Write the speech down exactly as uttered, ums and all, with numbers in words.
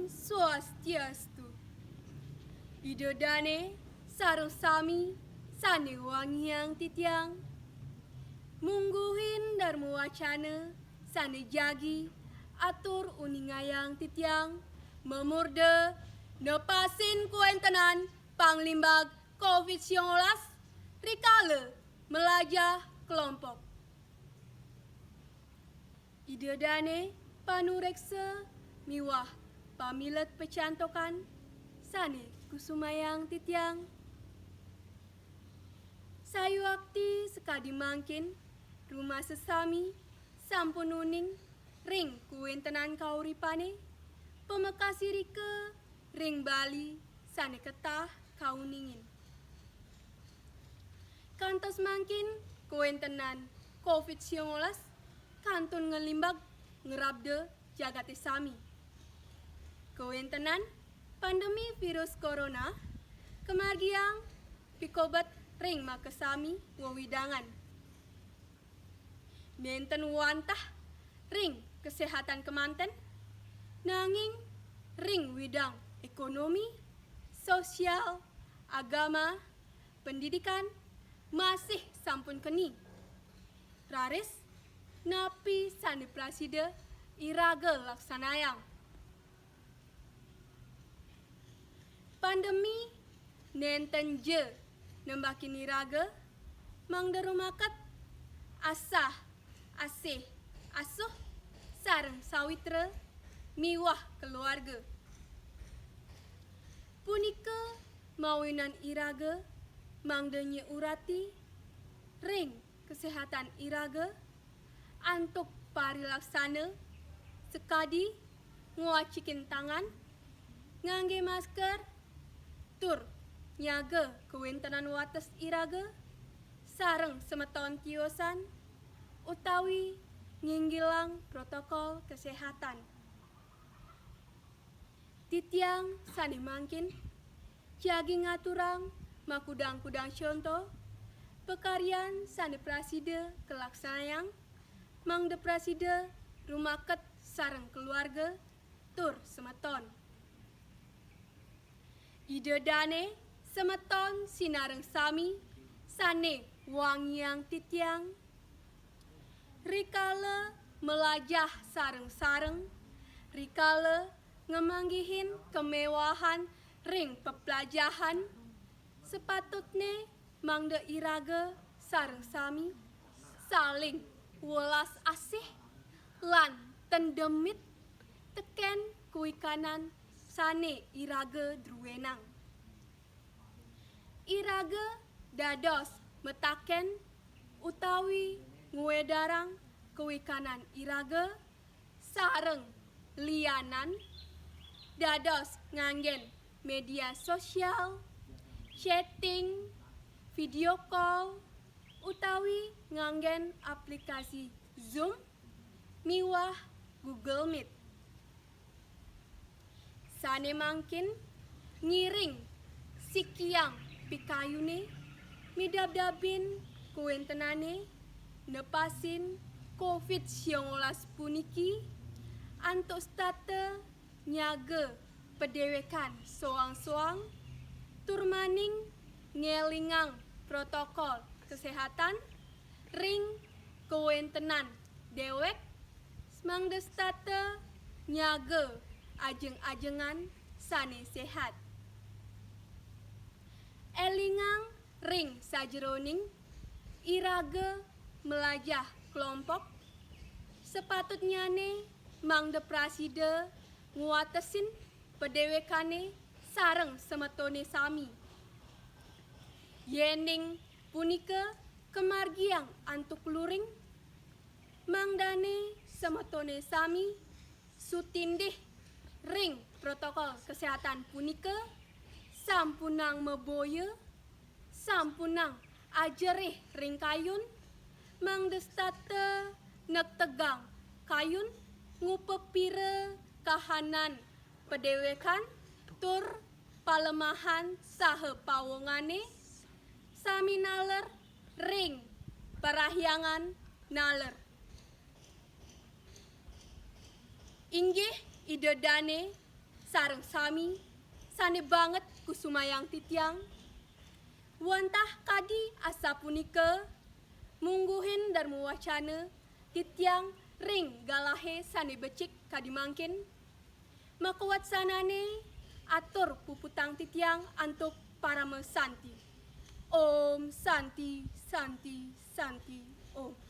Swastiastu. Ida dane sareng sami sane wangiang titiang. Mungguhin dharma wacana sane jagi atur uningayang titiang mamurda nepasin kawentenan panglimbak covid sembilan belas rikala melajah kelompok. Ida dane panureksa miwah pamilet pecantokan sane kusumayang titiang. Sayuakti sakadi mangkin rumasa sami sampun uning ring kawentenan kauripane, pamekas irika ring Bali sane ketah kauningin. Kantos mangkin kawentenan covid sembilan belas kantun nglimbak ngrabda jagate sami. Kawentenan pandemi virus corona kamargiang pikobet ring makasami wewidangan. Nenten wantah ring kesehatan kemanten, nanging ring widang ekonomi, sosial, agama, pendidikan masih sampun keni. Raris napi sane prasida iraga laksanayang? Pandemi nenten ja nembakin iraga mangda rumaket asah asih asuh sareng sawitra miwah keluarga. Punika mawinan iraga mangda nyeurati ring kesehatan iraga antuk parilaksana sakadi ngwacikin tangan, ngangge masker, tur nyaga kawentenan wates iraga sareng semeton tiosan utawi nginggilang protokol kesehatan. Titiang sane mangkin jagi ngaturang makudang-kudang conto pakaryan sane prasida kalaksanayang mangda prasida rumaket sareng keluarga tur semeton. Ida dane semeton sinareng sami sane wangiang titiang, rikala melajah sareng-sareng, rikala ngemanggihin kemewahan ring peplajahan, sepatutne mangda iraga sareng sami saling welas asih lan ten demit teken kawikanan sane iraga druenang. Iraga dados mataken utawi ngwedarang kawikanan iraga sareng lianan, dados nganggen media sosial, chatting, video call, utawi nganggen aplikasi Zoom miwah Google Meet. Sane mangkin ngiring sikiang pikayune midabdabin kawentenane nepasin covid sembilan belas puniki antuk setata nyaga padewekan soang-soang tur maning ngelingang protokol kesehatan ring kawentenan dewek mangda setata nyaga ajeng-ajengan sane sehat. Elingang ring sajeroning iraga melajah kelompok, sepatutnyane mangda prasida ngwatesin padewekane sareng semetone sami. Yening punika kamargiang antuk luring, mangdane semetone sami sutindih ring protokol kesehatan punika, sampunang maboya, sampunang ajerih ring kayun, mangda setata nektegang kayun ngupapira kahanan padewekan tur palemahan saha pawongane, sami naler ring parahyangan naler. Inggih Ida Dane Sareng sami, sane banget kusumayang titiang. Wantah kadi asapunika, mungguhin Dharma Wacana titiang ring galahe sane becik kadi mangkin. Makawatsanane atur puputang titiang antuk parama santi. Om Santi, Santi, Santi, Om.